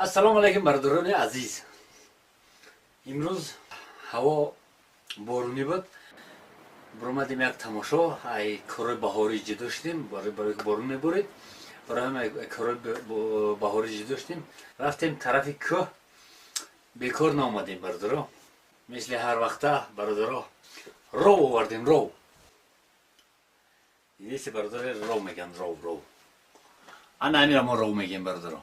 Ассалому алайкум, бародарони азиз. Имрӯз ҳаво боронӣ буд. Биромадем як тамошо, ай корҳои баҳорӣ ҷудо шудем, барои ки борон меборид. Барои ҳам корҳои баҳорӣ ҷудо шудем. Рафтем тарафи кӯҳ. Бекор наомадем, бародаро. Мисли ҳар вақта, бародаро, ров овардем, ров. Дидеси, бародаро, ров мегӯянд, ров, ров. Ана ҳамира мо ров мегӯем, бародаро.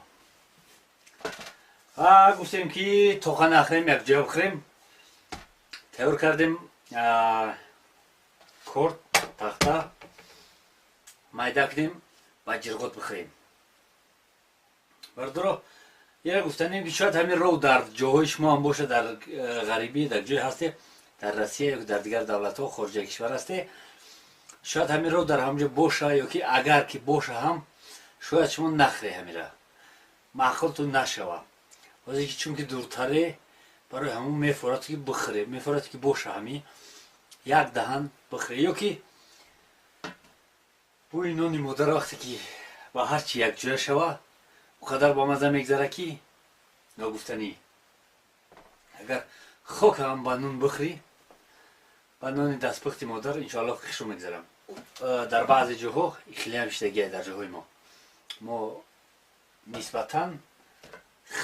Гуфтем ки тоқа нахӯрем, якҷоя бихӯрем. Тайёр кардем корд, тахта, майда кунем ба ҷирғот бихӯрем. Бародаро, ира гуфтанем, ки шояд ҳамин ров дар ҷоҳои шумо ҳам бошад, дар ғарибӣ, дар ҷое ҳасте, дар Россия ё дар дигар давлатҳо, хориҷаи кишвар ҳасте, шояд ҳамин ров дар ҳамҷо боша, ё ки агар ки боша ҳам, шояд шумо нахӯре, ҳамира маъқултун нашава. Ҳозир ки чунки дуртаре, барои ҳамун мефорад ки бихӯре, мефорад ки боша, ҳами як даҳан бихӯре, ё ки бӯи нони модар вақте ки ба ҳар чи якҷоя шава, он қадар ба маза мегзара, ки ногуфтанӣ. Агар хок ҳам ба нун бихӯрӣ, ба нони дастпухти модар, иншоаллоҳ, хушрӯ мегзарам. Дар баъзе ҷоҳо ихлиам шидагия. Дар ҷоҳои мо нисбатан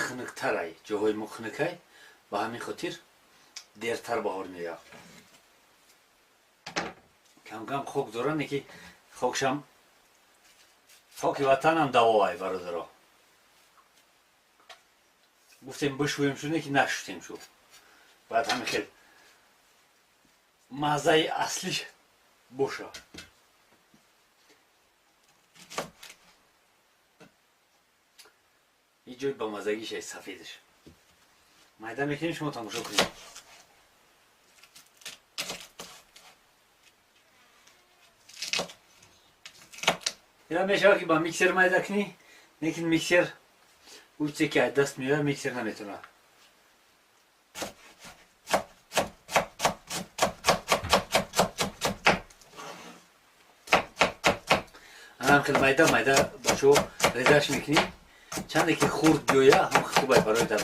хунуктарай, ҷоҳои мо хунукай, ба ҳамин хотир дертар баҳор меояд. Камкам хок доранд, ки хокшам, хоки ватанам давоай, бародаро. Гуфтем бишӯем шуне, ки нашуштем шу, бояд ҳамин хел маззаи аслиш боша. Ин ҷои бамаззагиша, сафедаш. Майда мекунем, шумо тамошо кунед. Ира мешавад, ки ба миксер майда кунӣ, лекин миксер ӯ чизе ки аз даст меояд, миксер наметавонад. Анам хел майда майда, бачаҳо, резаш мекунӣ. Чанде ки хурд биёя, ҳам хубай барои дар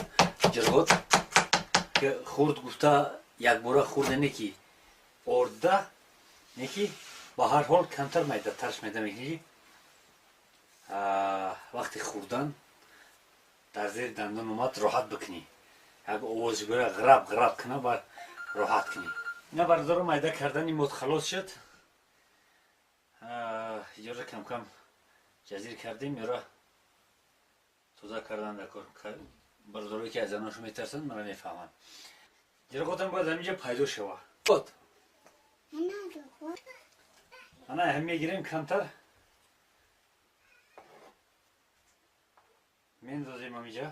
ҷирғот. Хурд гуфта, якбора хурде не, ки орда не, ки ба ҳар ҳол камтар майдатарш майда мекунӣ, ки вақти хӯрдан дар зери дандон омад, роҳат бикунӣ, як овози гӯя ғираб ғираб куна, бар роҳат кунӣ. Ина, бародаро, майда кардани мод халос шуд. Иҷоза, камкам ҷазир кардем, ёра тоза кардан дар кор. Бародарое ки аз заношу метарсанд, мара мефаҳманд. Ҷирғотам бояд ҳаминҷа пайдо шава. Ана ҳам мегирем, камтар мендозем ҳаминҷа.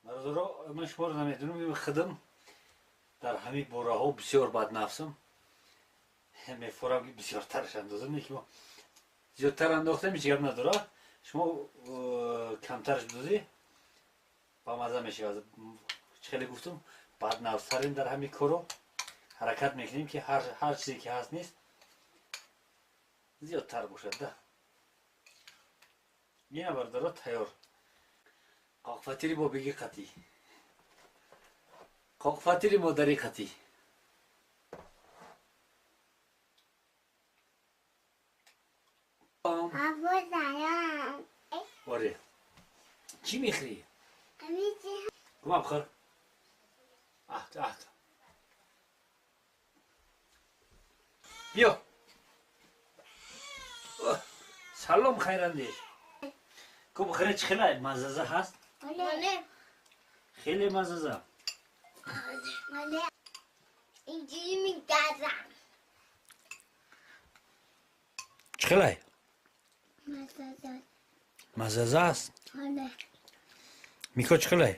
Бародаро, ман шуморо намедонам, худам дар ҳамин бораҳо бисёр баднафсам, мефорам, ки бисёртараш андозам. Ки мо зиёдтар андохтем, ҳеҷ гап надора. Шумо камтараш бидозӣ, ба мазза мешавад. Чӣ хеле гуфтум, баднафстарем дар ҳамин коро. Ҳаракат мекунем, ки ҳар чизе ки ҳаст нест, зиёдтар бошад да. Ина, бародаро, тайёр қоқфатири бобиги қатӣ, қоқфатири модари қатӣ. Оре, чӣ мехӯрӣ? Кума бихӯр. Аҳт, аҳт, биё. Салом, хайрандеш. Ку, бихӯре, чӣ хела маззаза ҳаст? Хеле маззаза. اینجوری میگذرم. Чӣ хелай? مزازه. Маззаза аст? آره. Мико, чӣ хелай?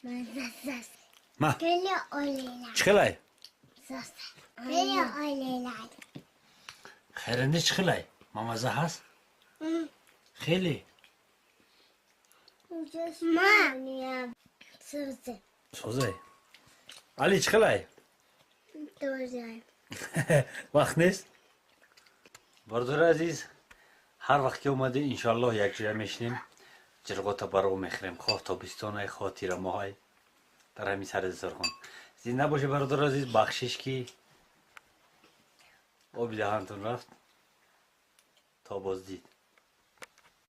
مزازه. Ма. خیلی عالیه. Чӣ хелай? خیلی عالیه. Хайрандеш, чӣ хелай, мамаза ҳаст хеле? ما سوزه. Созай. Али, чӣ хелай? Тоже. Вақт нест, бародари азиз. Ҳар вақт ки омадем, иншоаллоҳ, якҷоя мешинем, ҷирғота баро мехӯрем, хоҳ тобистонай, хоҳ тирамоҳай, дар ҳамин сари дастархон. Зинда бошед, бародари азиз. Бахшиш, ки оби даҳантон рафт. То боздид.